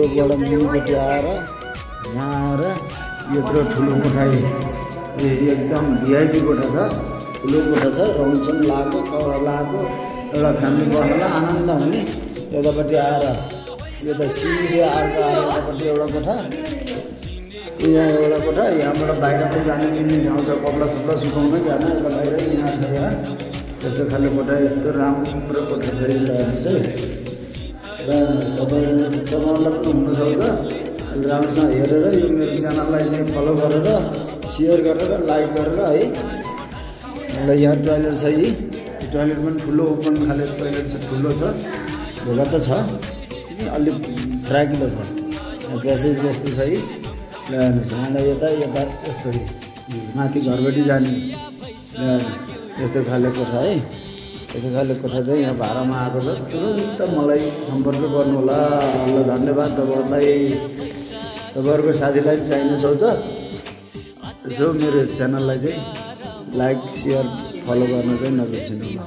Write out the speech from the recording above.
बाट मुनिपट्टि आएर यहाँ आएर यत्रो ठुलो कोठा एकदम भिआइपी कोठा छ, ठुलो कोठा छ। रङसङ लगाएको कभर लगाएको एउटा फ्यामिली बस्नलाई आनन्द हुने। यतापट्टि आएर यो त सिधै अर्को यतापट्टि एउटा कोठा, यहाँ एउटा कोठा। यहाँबाट बाहिर पनि जाने मिल्ने ठाउँ छ, कपडा सपडा सुकाउन जान यता बाहिर यहाँ छ। यहाँ यस्तो खाले कोठा, यस्तो राम्रो कोठा छ यो चाहिँ। र तपाईँहरूलाई पनि हुनसक्छ राम्रोसँग हेरेर यो मेरो च्यानललाई चाहिँ फलो गरेर सेयर गरेर लाइक गरेर है। ल यहाँ टोइलेट छ, यी टोइलेट पनि ठुलो ओपन खाले टोइलेट छ, ठुलो छ, ढोका त छ अलिक फ्राकिलो छ। प्यासेज जस्तो छ यी। ल हेर्नुहोस् यता यता यस्तो माथि घरबटी जाने यस्तो खाले कोठा है। यस्तो खाले कोठा चाहिँ यहाँ भाडामा आएको छ। तुरुन्त मलाई सम्पर्क गर्नु होला। ल धन्यवाद तपाईँहरूलाई। तपाईँहरूको साथीलाई पनि चाहिने छ यसो मेरो च्यानललाई चाहिँ लाइक सेयर फलो गर्न चाहिँ नबिर्सिनु होला।